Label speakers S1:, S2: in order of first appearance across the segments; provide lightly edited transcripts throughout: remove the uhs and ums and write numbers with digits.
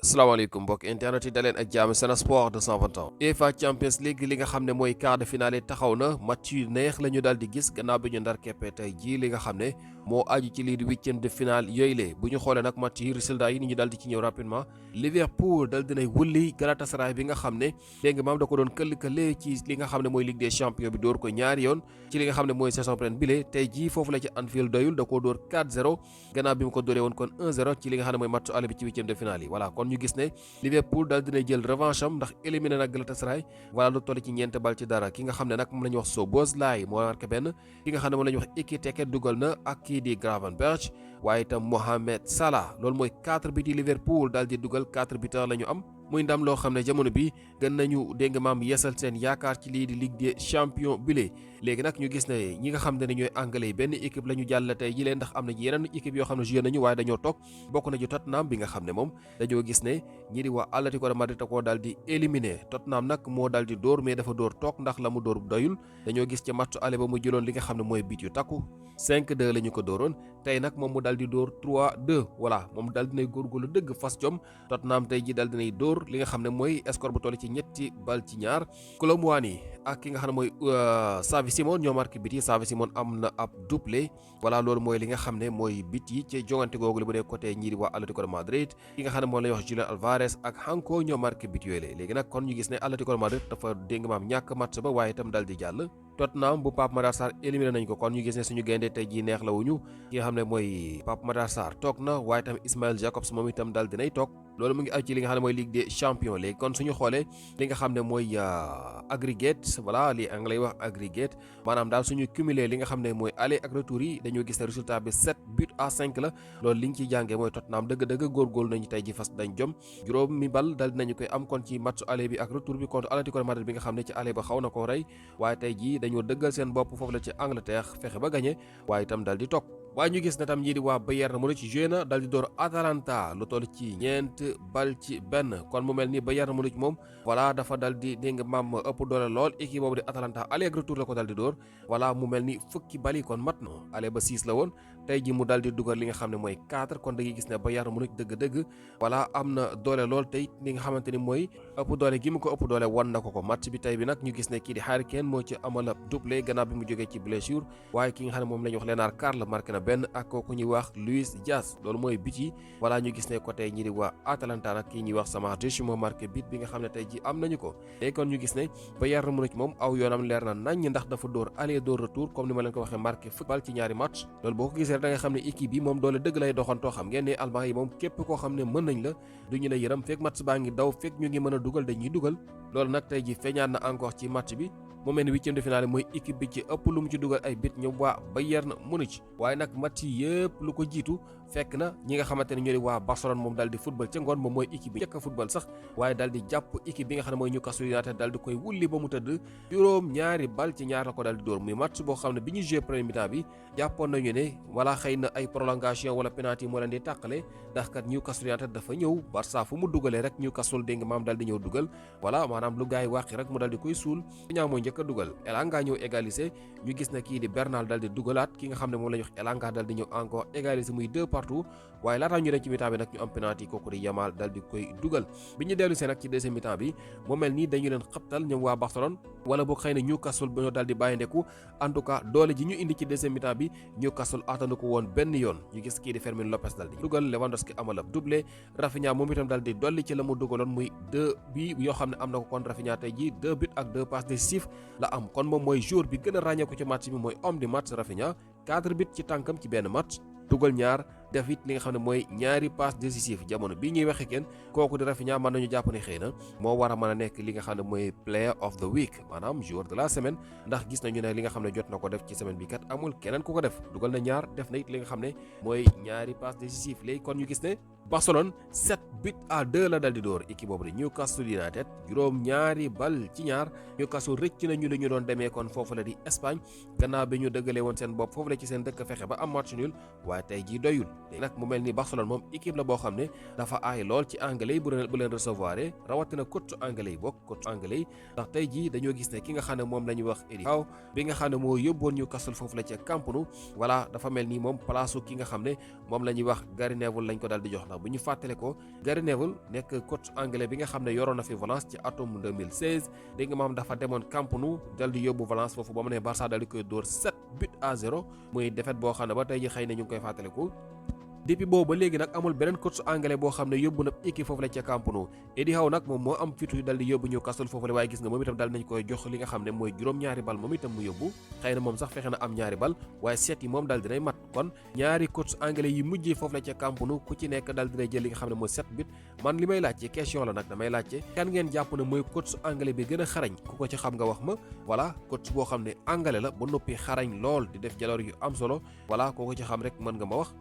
S1: asalaamaaleykum mbokk internet yi daleen ak jàmm Sen Sport 221 UEFA Champions League li nga xam ne mooy quart de finale taxaw na match yu neex la ñu daal di gis gannaaw bi ñu ndar keppe tey jii li nga xam ne moo aju ci lii di huitième de finale yooyu lee bu ñu xoolee nag match yi résultat yi ni ñu daal di ci ñëw rapidement Liverpool dal dinay wulli Galatasaray bi nga xam ne dégg nga maam da ko doon këll-këlee ci li nga xam ne mooy Ligue des champions bi dóor ko ñaari yoon ci li nga xam ne mooy saison pleine bile tey jii foofu la ci Anfield doyul da koo dóor 4-0 gannaaw bi mu ko dóoree woon kon 1-0 ci li nga xam ne mooy match aller bi ci huitième de finale yi voilà kon ñu gis ne Liverpool daal dina jël revanche am ndax éliminé nag Galatasaray voilà lu toll ci ñeent bal ci dara ki nga xam ne nag moom la ñuy wax Szoboszlai moo marqué benn ki nga xam ne moom la ñuy wax Ekitike dugal na ak kii di Gravenberch waaye itam Mohamed Salah loolu mooy 4 buts yi Liverpool daal di dugal 4 buteurs la ñu am muy ndam loo xam ne jamono bi gën nañu dégg nga maam yeesal seen yaakaar ci lii di Ligue des champions bile léegi nag ñu gis ne ñi nga xam ne ñooy anglais yi benn équipe la ñu jàll tey ji leen ndax am na yeneen équipe yoo xam ne joué nañu waaye dañoo toog bokk nañu Tottenham bi nga xam ne moom dañoo gis ne ñi di waa Atlético de Madrid da koo daal di éliminé Tottenham nag moo daal di dóor mais dafa dóor toog ndax la mu dóor doyul dañoo gis ca match aller ba mu jëloon li nga xam ne mooy bit yu takku 5-2 la ñu ko dóoroon tey nag moom mu daal di dóor 3-2 voilà moom daal dinay góorgóorlu dëgg fas jom Tottenham tey ji daal dinay dóor li nga xam ne mooy score bu toll ci ñetti bal ci ñaar Colomboani ak ki nga xam ne mooy Xavi Simons ñoo marqué bit yi Xavi Simons am na ab doublé voilà loolu mooy li nga xam ne mooy bit yi ci jongante googu li bu dee côté ñii di waa Atlético de Madrid ki nga xam ne moom la ñuy wax Julián Alvarez ak Hanko ñoo marqué bit yooyu léegi nag kon ñu gis ne Atlético de Madrid dafa dégg maam ñàkk match ba waaye itam daal di jàll Tottenham bu Pape Matar Sarr éliminé nañ ko kon ñu gis ne suñu gaynde tey jii neex la wuñu ki nga xam ne mooy Pape Matar Sarr toog na waaye itam Ismail Jacobs moom itam daal dinay toog loolu mu ngi aju ci li nga xam ne mooy Ligue des champions léegi kon suñu xoolee li nga xam ne mooy aggregate voilà li anglais wax aggregate maanaam daal suñu cumulé li nga xam ne mooy aller ak retour yi dañoo gis ne résultat bi 7-5 la loolu li ñu ciy jàngee mooy Tottenham dëgg-dëgg góorgóorlu nañu tey ji fas dañ jom juróomi bal daal dinañu koy am kon ci match aller bi ak retour bi contre Atlético de Madrid bi nga xam ne ci aller ba xaw na koo rey waaye tey ji dañoo dëggal seen bopp foofu la ci Angleterre fexe ba gagné waaye itam daal di toog waaye ñu gis na tam ñii di waa Bayern Munich joué na dal di door Atalanta lu toll ci ñeent bal ci benn kon mu mel ni Bayern Munich moom voilà dafa dal di dégg nga maam ëpp doole lool équipe boobu di Atalanta aller ak retour la ko dal di door voilà mu mel ni fukki bali kon mat na aller ba 6 la woon tey ji mu dal di dugal li nga xam ne mooy 4 kon da ngay gis ne Bayern Munich dëgg-dëgg voilà am na doole lool tey li nga xamante ni mooy ëpp doole gi mu ko ëpp doole wan na ko match bi tey bi nag ñu gis ne kii di Harry Kane moo ci amal ab doublé gannaaw bi mu jógee ci blessure waaye ki nga xam ne moom la ñu wax Lennart Carl marqué na benn ak kooku ñuy wax Luis Diaz loolu mooy bit yi voilà ñu gis ne côté ñi di waa Atalanta nag kii ñuy wax Samar Desch moo marqué bit bi nga xam ne tey ji am nañu ko léegi kon ñu gis ne Bayern Munich moom aw yoonam leer na nañ ndax dafa dóor aller dóor retour comme ni ma leen ko waxee marqué fukki bal ci ñaari match loolu boo ko gisee da nga xam ne équipe bi moom doole dëgg lay doxantoo xam ngeen ne allemand yi moom képp koo xam ne mën nañ la du ñu la yëram fekk match baa ngi daw fekk ñu ngi mën a dugal dañuy dugal loolu nag tey ji feeñaat na encore ci match bi mu mel ni huitième de finale mooy équipe bi ci ëpp lu mu ci dugal ay bit ñoom waa Bayern Munich waaye nag match yi yëpp lu ko jiitu fekk na ñi nga xamante ne ñoo di waa Barcelone moom daal di football ca ngoon moom mooy équipe bi njëkk a football sax waaye daal di jàpp équipe bi nga xam ne mooy Newcastle United daal di koy wulli ba mu tëdd juróom ñaari bal ci ñaar la ko daal di dóor muy match boo xam ne bi ñu joué premier mi-temps bi jàppoon nañu ne wala xëy na ay prolongation wala penalty moo leen di tàqale ndax kat Newcastle United dafa ñëw Barça fu mu dugalee rek Newcastle dégg nga maam daal di ñëw dugal voilà maanaam lu gaay wàqi rek mu daal di koy suul ñaaw mooy njëkk a dugal Elanga ñëw égaliser ñu gis na kii di Bernal daal di dugalaat ki nga xam ne moom la ñu wax Elanga daal di ñëw encore égaliser muy 2 partout waaye laataa ñu dem ci mi-temps bi nag ñu am penalty kooku di Yamal daal di koy dugal bi ñu dellu see nag ci deuxième mi-temps bi mu mel nii dañu leen xabtal ñoom waa Barcelone wala boog xëy na Newcastle ba ñoo daal di bàyyi ndeku en tout cas doole ji ñu indi ci deuxième mi-temps bi Newcastle attanu ko woon benn yoon ñu gis kii di Fermin Lopez daal di dugal Lewandowski amal ab doublé Rafinha moom itam daal di dolli ci la mu dugaloon muy 2 bi yoo xam ne am na ko kon Rafinha tey ji 2 buts ak 2 passes décisives la am kon moom mooy joueur bi gën a ràññee ko ci match bi mooy homme du match Rafinha 4 buts ci tànkam ci benn match dugal ñaar def it li nga xam ne mooy ñaari passe décisif jamono bii ñuy waxe kenn kooku di Rafinha mën nañu jàpp ne xëy na moo war a mën a nekk li nga xam ne mooy player of the week maanaam joueur de la semaine ndax gis nañu ne li nga xam ne jot na ko def ci semaine bi kat amul keneen ku ko def dugal na ñaar def na it li nga xam ne mooy ñaari passe décisif léegi kon ñu gis ne Barcelone 7-2 la dal di dóor équipe boobu di Newcastle United juróom ñaari bal ci ñaar Newcastle rëcc nañu li ñu doon demee kon foofu la di Espagne gannaaw bi ñu dëggalee woon seen bopp foofu la ci seen dëkk fexe ba am match nul waaye tey jii doyul léegi nag mu mel ni Barcelone moom équipe la boo xam ne dafa aay lool ci anglais yi bu leen recevoir rawatina coach anglais yi coach anglais yi ndax tey jii dañoo gis ne ki nga xam ne moom la ñuy wax Eddie Howe bi nga xam ne moo yóbboon Newcastle foofu la ca Camp Nou voilà dafa mel ni moom place ki nga xam ne moom la ñuy wax Gary Neville lañ ko daal di jox ndax bu ñu fàttale ko Gary Neville nekk coach anglais bi nga xam ne yoroon na fi Valence ci atum 2016 dégg nga moom dafa demoon Camp Nou dal di yóbbu Valence foofu ba mu ne Barça dal di koy dóor 7-0 muy défaite boo xam ne ba tey ji xëy na ñu ngi koy fàttaliku depuis boobu ba léegi nag amul beneen coach anglais boo xam ne yóbbu na équipe foofu la ca Camp Nou Eddie Howe nag moom moo am fitu dal di yóbbu Newcastle foofu la waaye gis nga moom itam dal nañ koy jox li nga xam ne mooy juróom-ñaari bal moom itam mu yóbbu xëy na moom sax fexe na am ñaari bal waaye seet yi moom dal dinay mat kon ñaari coach anglais yi mujjee foofu la ca Camp Nou ku ci nekk dal dinay jël li nga xam ne mooy 7 but man li may laajte question la nag damay laajte kan ngeen jàpp ne mooy coach anglais bi gën a xarañ ku ko ci xam nga wax ma voilà coach boo xam ne anglais la ba noppi xarañ lool di def jaloor yu am solo voilà koo ko ci xam rek mën nga ma wax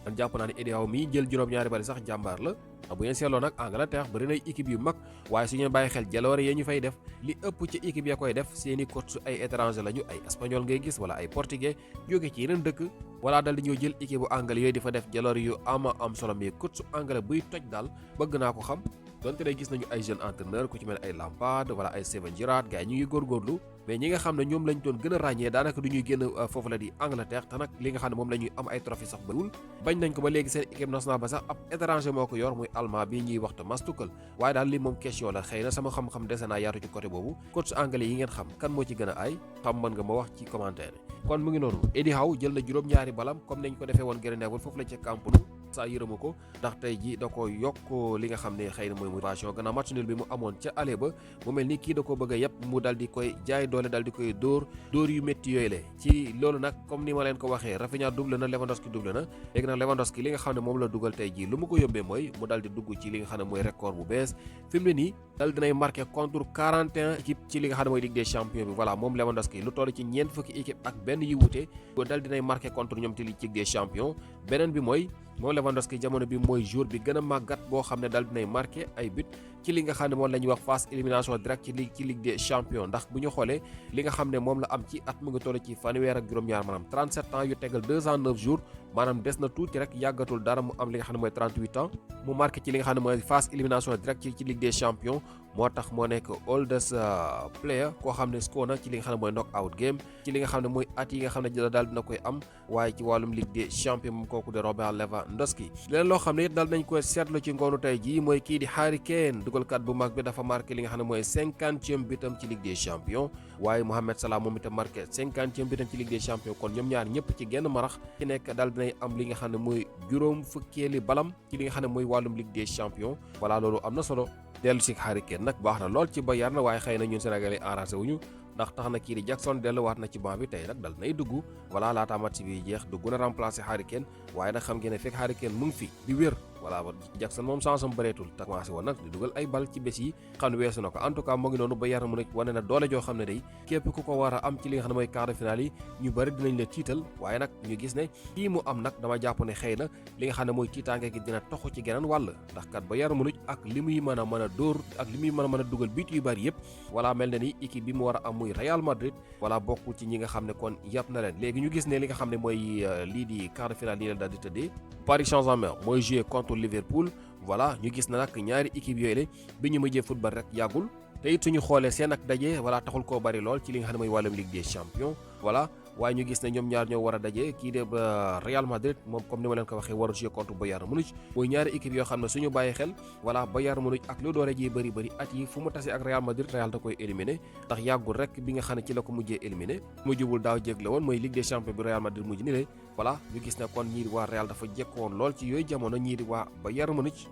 S1: man jàpp naa ne Eddie Howe mii jël juróom-ñaari bali sax jàmbaar la bu ngeen seetloo nag Angleterre bari na équipe yu mag waaye su ngeen bàyyi xel jaloore yee ñu fay def li ëpp ci équipe ya koy def seeni coach ay étranger lañu ay espagnol ngay gis wala ay portugais jóge ci yeneen dëkk wala dal di ñëw jël équipe bu anglais yooyu di fa def jaloore yu am solo mais coach anglais buy toj daal bëgg naa ko xam donte day gis nañu ay jeunes entraîneur ku ci mel ay Lampard wala ay Steven Gerrard gars yi ñu ngi góorgóorlu mais ñi nga xam ne ñoom lañ doon gën a ràññee daanaka du ñuy génn foofu la di Angleterre te nag li nga xam ne moom la ñuy am ay trophée sax bëriwul bañ nañ ko ba léegi seen équipe nationale ba sax ab étranger moo ko yor muy allemand bi ñuy wax Thomas Tuchel waaye daal li moom question la xëy na sama xam-xam dese naa yaatu ci côté boobu coach anglais yi ngeen xam kan moo ci gën a aay xam mën nga ma wax ci commentaire kon mu ngi noonu Eddie Howe jël na juróom-ñaari balam comme nañ ko defee woon Gary Neville foofu la ca Camp Nou saa yërëma ko ndax tey ji da ko yokk li nga xam ne xëy na mooy motivation gannaaw match nul bi mu amoon ca aller ba mu mel ni kii da ko bëgg a yëpp mu dal di koy jaay doole dal di koy dóor yu métti yooyu la ci loolu nag comme ni ma leen ko waxee Rafinha double na Lewandowski double na léegi nag Lewandowski li nga xam ne moom la dugal tey ji lu mu ko yóbbee mooy mu dal di dugg ci li nga xam ne mooy record bu bees fi mu ne nii dal dinay marqué contre 41 équipe ci li nga xam ne mooy Ligue des champions bi voilà moom Lewandowski lu toll ci ñeent fukki équipe ak benn yi wute dal dinay marqué contre ñoom ci Ligue des champions beneen bi mooy moom Lewandowski jamono bi mooy jour bi gën a màggat boo xam ne dal dinay marqué ay but ci li nga xam ne moom la ñuy wax phase élimination direct ci Ligue des champions ndax bu ñu xoolee li nga xam ne moom la am ci at mu ngi toll ci fanweer ak juróom-ñaar maanaam 37 ans yu tegal 209 jours maanaam des na tuuti rek yàggatul dara mu am li nga xam ne mooy 38 ans mu marqué ci li nga xam ne mooy phase élimination direct ci Ligue des champions moo tax moo nekk oldest player koo xam ne score na ci li nga xam ne mooy knock out game ci li nga xam ne mooy at yi nga xam ne daal dina koy am waaye ci wàllum Ligue des champions moom kooku de Robert Lewandowski leneen loo xam ne it daal nañ koy seetlu ci ngoonu tey jii mooy kii di Harry Kane dugalkat bu mag bi dafa marqué li nga xam ne mooy 50e bitam ci Ligue des champions waaye Mohamed Salah moom itam marqué 50e bitam ci Ligue des champions kon ñoom ñaar ñëpp ci genn marax ci nekk daal dinay am li nga xam ne mooy juróom fukkeeli balam ci li nga xam ne mooy wàllum Ligue des champions voilà loolu am na solo dellu si Harry Kane nag baax na lool ci Bayern waaye xëy na ñun Sénégalais enragé wuñu ndax tax na kii di Jackson delluwaat na ci banc bi tey nag dal nay dugg voilà laata match bi jeex dugg na remplacer Harry Kane waaye nag xam ngeen ne fekk Harry Kane mu ngi fi di wér voilà Jackson moom chance am bëreetul te commencé woon nag di dugal ay bal ci bés yi xam ne weesu na ko en tout cas mu ngi noonu Bayern Munich wane na doole joo xam ne day képp ku ko war a am ci li nga xam ne mooy quart de finale yi ñu bëri dinañ la tiital waaye nag ñu gis ne kii mu am nag dama jàpp ne xëy na li nga xam ne mooy tiitaange gi dina toxu ci geneen wàll ndax kat Bayern Munich ak li muy mën a dóor ak li muy mën a dugal but yu bëri yëpp voilà mel na ni équipe bi mu war a am muy Real Madrid voilà bokkul ci ñi nga xam ne kon yàpp na leen léegi ñu gis ne li nga xam ne mooy lii di quart de finale yi la daal di tëddee Paris Saint-Germain mooy jouer contre Liverpool voilà ñu gis na nag ñaari équipe yooyu la bi ñu mujjee football rek yàggul te it suñu xoolee seen ak daje voilà taxul koo bari lool ci li nga xam ne mooy wàllum Ligue des champions voilà waaye ñu gis ne ñoom ñaar ñoo war a daje kii de Real Madrid moom comme ni ma leen ko waxee war a jouer contre Bayern Munich mooy ñaari équipe yoo xam ne suñu bàyyi xel voilà Bayern Munich ak lu doore ji bëri at yi fu mu tase ak Real Madrid Real da koy éliminer ndax yàggul rek bi nga xam ne ci la ko mujjee éliminer mujjubul daaw jég la woon mooy Ligue des champions bi Real Madrid mujj ni le voilà ñu gis ne kon ñii di waa Real dafa jekkoon lool ci yooyu jamono ñii di waa Bayern Munich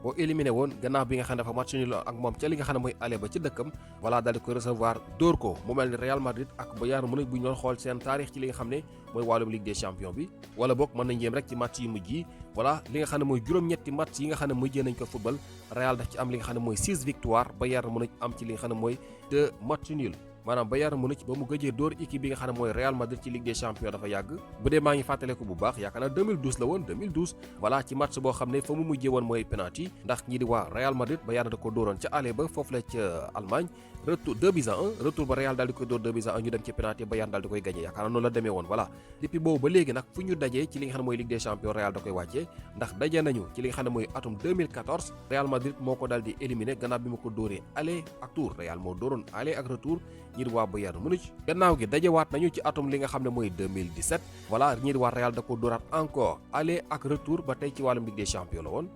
S1: boo éliminé woon gannaaw bi nga xam ne dafa match nul ak moom ca li nga xam ne mooy aller ba ci dëkkam voilà daal di koy recevoir dóor ko mu mel ni Real Madrid ak Bayern Munich bu ñu doon xool seen taarix ci li nga xam ne mooy wàllum Ligue des champions bi wala boog mën nañ yéem rek ci match yi mujj yi voilà li nga xam ne mooy juróom-ñetti match yi nga xam ne mujjee nañ ko football Real daf ci am li nga xam ne mooy 6 victoire Bayern Munich am ci li nga xam ne mooy 2 match nul maanaam Bayern Munich ba mu gëjee dóor équipe bi nga xam ne mooy Real Madrid ci Ligue des Champions dafa yàgg bu dee maa ngi fàttaleku bu baax yaakaar naa 2012 la woon 2012 voilà ci match boo xam ne fa mu mujjee woon mooy penalty ndax ñi di waa Real Madrid Bayern da ko dóoroon ca aller ba foofu la ca Allemagne retour 2-1 retour ba Real daal di koy dóor 2-1 ñu dem ci penalty Bayern daal di koy gagné yaakaar naa noonu la demee woon voilà depuis boobu ba léegi nag fu ñu dajee ci li nga xam ne mooy Ligue des Champions Real da koy wàccee ndax daje nañu ci li nga xam ne mooy atum 2014 Real Madrid moo ko daal di éliminé gannaaw bi ma ko dóoree aller ak tour Real moo dóoroon aller ak retour ñi di waa Bayern Munich gannaaw gi dajewaat nañu ci atum li nga xam ne mooy 2017 voilà ñi di waa Real da ko dóoraat encore aller ak retour ba tey ci wàllum Ligue des Champions la woon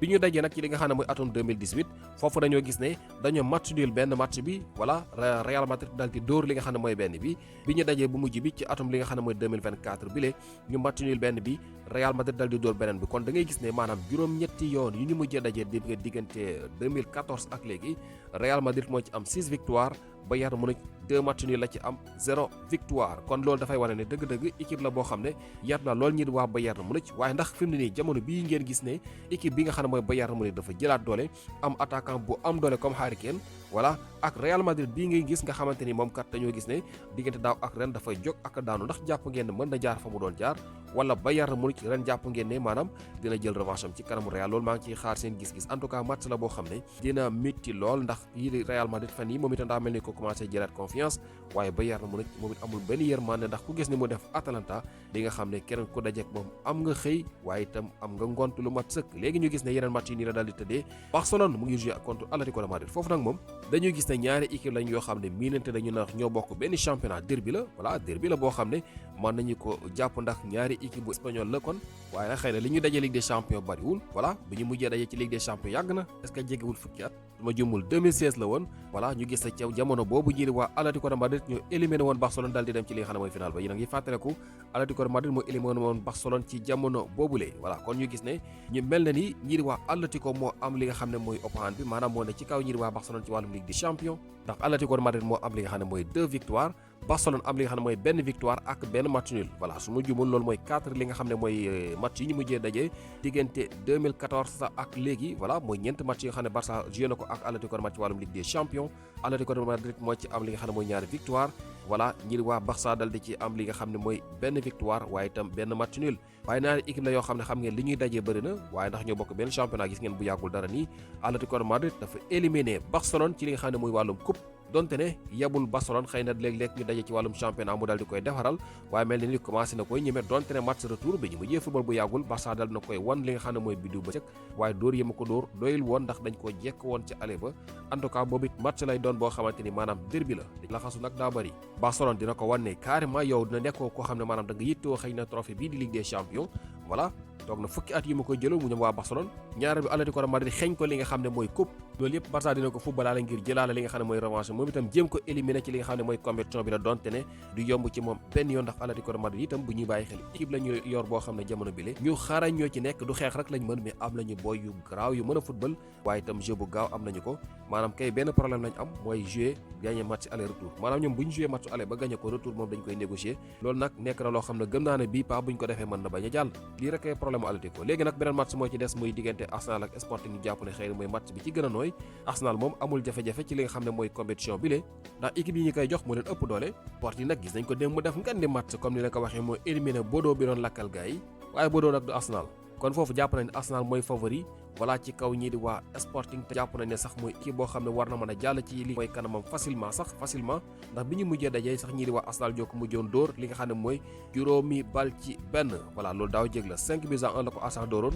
S1: bi ñu dajee nag ci li nga xam ne mooy atum 2018 foofu dañoo gis ne dañoo match nul benn match bi voilà Real Madrid daal di dóor li nga xam ne mooy benn bi ñu dajee bu mujj bi ci atum li nga xam ne mooy 2024 bi le ñu match nul benn bi Real Madrid daal di dóor beneen bi kon da ngay gis ne maanaam juróom-ñetti yoon yu ñu mujjee dajee diggante 2014 ak léegi Real Madrid moo ci am 6 victoires Bayern Munich 2 match nul la ci am 0 victoire kon loolu dafay wane ne dëgg-dëgg équipe la boo xam ne yar na lool ñi di waa Bayern Munich waaye ndax fi mu ne nii jamono bii ngeen gis ne équipe bi nga xam ne mooy Bayern Munich dafa jëlaat doole am attaquant bu am doole comme Harry Kane voilà ak Real Madrid bii ngay gis nga xamante ni moom kat dañoo gis ne diggante daaw ak ren dafay jóg ak daanu ndax jàpp ngeen ne mën na jaar fa mu doon jaar wala Bayern Munich ren jàpp ngeen ne maanaam dina jël revanche am ci kanamu Real loolu maa ngi ciy xaar seen gis-gis en tout cas match la boo xam ne dina métti lool ndax yi di Real Madrid fan yi moom itam daa mel ni ko commencé jëlaat confiance waaye Bayern Munich moom it amul benn yërmande ndax ku gis ni mu def Atalanta li nga xam ne keneen ku dajeek moom am nga xëy waaye itam am nga ngont lu mat sëkk léegi ñu gis ne yeneen match yi nii la daal di tëddee Barcelone mu ngi joué contre Atlético de Madrid foofu nag moom dañuy gis ne ñaari équipe lañ yoo xam ne miinante dañu nax ñoo bokk benn championnat derby la voilà derby la boo xam ne mën nañu ko jàpp ndax ñaari équipe bu espagnol la kon waaye nag xëy na li ñu daje Ligue des Champions bariwul voilà bi ñu mujjee daje ci Ligue des Champions yàgg na est-ce que jegewul fukki at ma jëmul 2016 la woon voilà ñu gis ne ca jamono boobu ñi di waa Atlético de Madrid ñoo éliminé woon Barcelone daal di dem ci li nga xam ne mooy final ba yéen a ngi fàttaliku Atlético de Madrid moo éliminé woon Barcelone ci jamono boobule voilà kon ñu gis ne ñu mel na ni ñi di waa Atlético moo am li nga xam ne mooy opposant bi maanaam moo ne ci kaw ñi di waa Barcelone ci wàllum Ligue des Champions ndax Atlético de Madrid moo am li nga xam ne mooy 2 victoires Barcelone am li nga xam ne mooy benn victoire ak benn match nul voilà su ma jumul loolu mooy 4 li nga xam ne mooy match yi ñu mujjee daje diggante 2014 ak léegi voilà mooy ñeent match yi nga xam ne Barça joué na ko ak Atlético de Madrid ci wàllum Ligue des Champions Atlético de Madrid moo ci am li nga xam ne mooy ñaari victoire voilà ñi waa Barça dal di ci am li nga xam ne mooy benn victoire waaye itam benn match nul waaye ñaari équipe la yoo xam ne xam ngeen li ñuy dajee bëri na waaye ndax ñoo bokk benn championnat gis ngeen bu yàggul dara nii Atlético de Madrid dafa éliminé Barcelone ci li nga xam ne mooy wàllum coupe donte ne yabul Barcelone xëy na léeg-léeg ñu daje ci wàllum championnat mu dal di koy defaral waaye mel ni commencé na koy ñeme donte ne match retour bi ñu mujjee football bu yàggul Barça dal na koy wan li nga xam ne mooy biddiw ba cëg waaye dóor yi ma ko dóor doyul woon ndax dañ ko jekk woon ci aller ba en tout cas boobu it match lay doon boo xamante ni maanaam derby la xasu nag daa bëri Barcelone dina ko wan ne carrément yow dina nekkoo koo xam ne maanaam da nga yittoo xëy na trophée bii di Ligue des Champions voilà toog na fukki at yi ma koy jëlal mu ñëm waa Barcelone ñaareel bi Atlético de Madrid xeeñ ko li nga xam ne mooy coupe loolu yëpp Barça dina ko footballaale ngir jëlaale li nga xam ne mooy revanche moom itam jéem ko éliminer ci li nga xam ne mooy compétition bi la donte ne du yomb ci moom benn yoon ndax Atlético de Madrid itam bu ñuy bàyyi xel équipe la ñu yor boo xam ne jamono bi le ñu xarañ ñoo ci nekk du xeex rek lañ mën mais am nañu boy yu garaaw yu mën a football waaye itam jeu bu gaaw am nañu ko maanaam kay benn problème lañ am mooy jouer gagné match aller retour maanaam ñoom bu ñu jouer match aller ba gagné ko retour moom dañ koy négocier loolu nag nekk na loo xam ne gëm naa ne bii pas bu ñu ko defee mën na bañ a jàll lii rek ay problème Atlético léegi nag beneen match moo ci des muy diggante Arsenal ak Sporting ñu jàpp ne xëy na mooy match bi ci gën a nooy Arsenal moom amul jafe-jafe ci li nga xam ne mooy compétition bi le ndax équipe yi ñu koy jox moo leen ëpp doole Sporting nag gis nañ ko démb mu def ngandi match comme ni la ko waxee mooy éliminé Bodo bi doon lakkal gars yi waaye Bodo nag du Arsenal kon foofu jàpp nañ ne Arsenal mooy favori voilà ci kaw ñii di waa Sporting te jàpp nañ ne sax mooy équipe boo xam ne war na mën a jàll ci li mooy kanamam facilement ndax bi ñu mujjee dajee sax ñii di waa Arsenal ñoo ko mujjoon dóor li nga xam ne mooy juróomi bal ci benn voilà loolu daaw jég la 5-1 la ko Arsenal dóoroon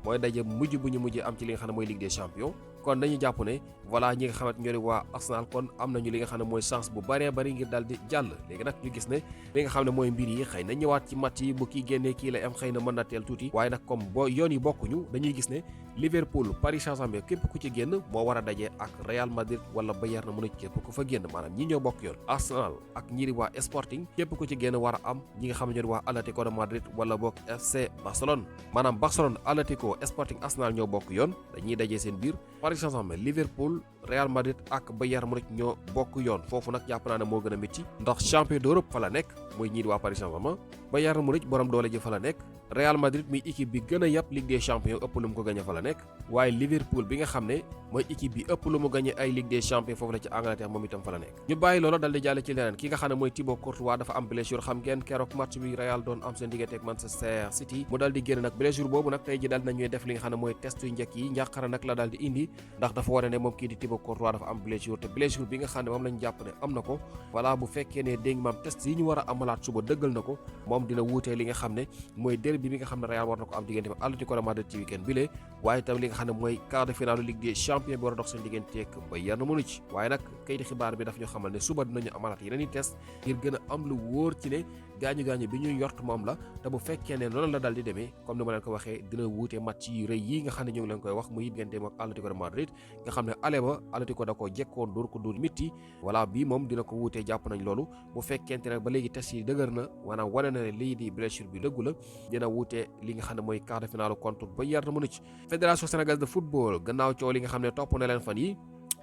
S1: mooy daje mujj bu ñu mujjee am ci li nga xam ne mooy Ligue des Champions kon dañuy jàpp ne voilà ñi nga xamante ñoo di waa Arsenal kon am nañu li nga xam ne mooy chance bu bëree bëri ngir daal di jàll léegi nag ñu gis ne li nga xam ne mooy mbir yi xëy na ñëwaat ci match yi bu kii génnee kii lay am xëy na mën na teel tuuti waaye nag comme boo yoon yi bokkuñu dañuy gis ne Liverpool Paris Saint-Germain képp ku ci génn moo war a daje ak Real Madrid wala Bayern Munich képp ku fa génn maanaam ñi ñoo bokk yoon Arsenal ak ñi di waa Sporting képp ku ci génn war a am ñi nga xam ne ñoo di waa Atlético de Madrid wala bokk FC Barcelone maanaam Barcelone Atlético Sporting Arsenal ñoo bokk yoon dañuy daje seen biir Paris Saint-Germain Liverpool Real Madrid ak Bayern Munich ñoo bokk yoon foofu nag jàpp naa ne moo gën a métti ndax champion d'Europe fa la nekk mooy ñii di waa Paris Saint-Germain Bayern Munich borom doole ji fa la nekk Real Madrid muy équipe bi gën a yàpp Ligue des champions ëpp lu mu ko gagné fa la nekk waaye Liverpool bi nga xam ne mooy équipe bi ëpp lu mu gagné ay Ligue des champions foofu la ci Angleterre moom itam fa la nekk. ñu bàyyi loolu dal di jàll ci leneen ki nga xam ne mooy Thibaut Courtois dafa am blessure xam ngeen keroog match bi Real doon am seen diggante ak Manchester City mu dal di génn nag blessure boobu nag tey ji dal nañuy def li nga xam ne mooy test yu njëkk yi njàqara nag la dal di indi ndax dafa wane ne moom kii di Thibaut Courtois dafa am blessure te blessure bi nga xam ne moom lañ jàpp ne am na ko voilà bu fekkee ne dégg maam test yi ñu war a amalaat suba dëggal na ko moom dina wuutee li nga xam ne mooy derby bi nga xam ne Real war na ko am diggante ak Atlético de Madrid ci week-end bile waaye itam li nga xam ne mooy quart de finale Ligue des champions bi war a dox seen diggante ak Bayern Munich waaye nag kayiti xibaar bi daf ñu xamal ne suba dinañu amalaat yeneen i test ngir gën a am lu wóor ci ne gaañu-gaañu bi ñuy yort moom la te bu fekkee ne noonu la dal di demee comme ni ma leen ko waxee dina wuute match yi rëy yi nga xam ne ñu ngi leen koy wax muy diggante ak Atlético de Madrid nga xam ne ale ba Atlético da ko jekkoon dóor ko dóor mitti voilà bii moom dina ko wuutee jàpp nañ loolu bu fekkente nag ba léegi test yi dëgër na maanaam wane na ne lii di blessure bi dëggu la dina wuute li nga xam ne mooy quart de finale contre Bayern Munich. Fédération sénégalaise de football gannaaw coow li nga xam ne topp na leen fan yi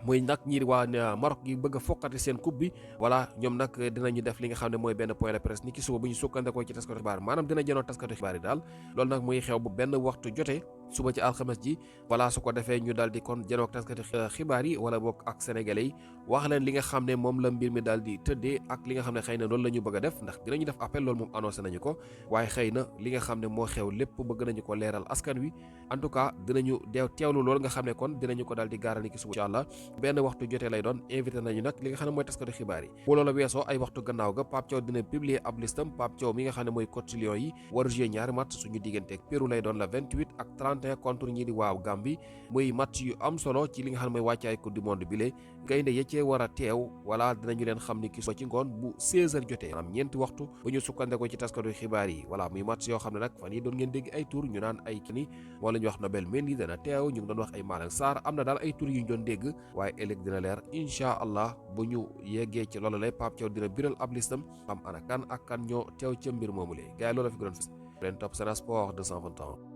S1: muy nag ñi waa Maroc gi bëgg a foqati seen coupe bi voilà ñoom nag dinañu def li nga xam ne mooy benn point de presse ni ki suba bu ñu sukkandikoo ci taskatu xibaar maanaam dina jënoo taskatu xibaar yi daal loolu nag muy xew bu benn waxtu jotee suba ci alxames ji voilà su ko defee ñu daal di kon jënoo taskatu xibaar yi wala boog ak sénégalais yi wax leen li nga xam ne moom la mbir mi daal di tëddee ak li nga xam ne xëy na loolu la ñu bëgg a def ndax dinañu def appel loolu moom annoncé nañu ko waaye xëy na li nga xam ne moo xew lépp bëgg nañu ko leeral askan wi en tout cas dinañu teewlu loolu nga xam ne kon dinañu ko daal di gaaral ni ki suba incha allah benn waxtu jotee lay doon invité nañu nag li nga xam ne mooy taskatu xibaar yi bu loolu weesoo ay waxtu gannaaw ga Pape Thiaw dina publier ab listam Pape Thiaw mi nga xam ne mooy coach Lions yi war a jouer ñaari match suñu diggante ak Pérou lay doon la 28 ak 31 contre ñi di waaw Gambie muy match yu am solo ci li nga xam ne mooy wàccaay coupe du monde bi lee gaynde ya cee war a teew voilà dinañu leen xam ni ki suba ci ngoon bu 16h jotee maanaam ñeenti waxtu bu ñu sukkandekoo ci taskatu xibaar yi voilà muy match yoo xam ne nag fan yi doon ngeen dégg ay tour ñu naan ay kini moo la ñu wax Nobel Mendy dana teew ñu ngi doon wax ay Malang Sarr am na daal ay tour yu ñu doon dégg waaye ëllëg dina leer incha allah bu ñu yeggee ci loolu lay Pape Thiaw dina biral ab listam xam ana kan ak kan ñoo teew ca mbir moomu lee gars yi loolu la fi gënoon fës leen topp Sen Sport 221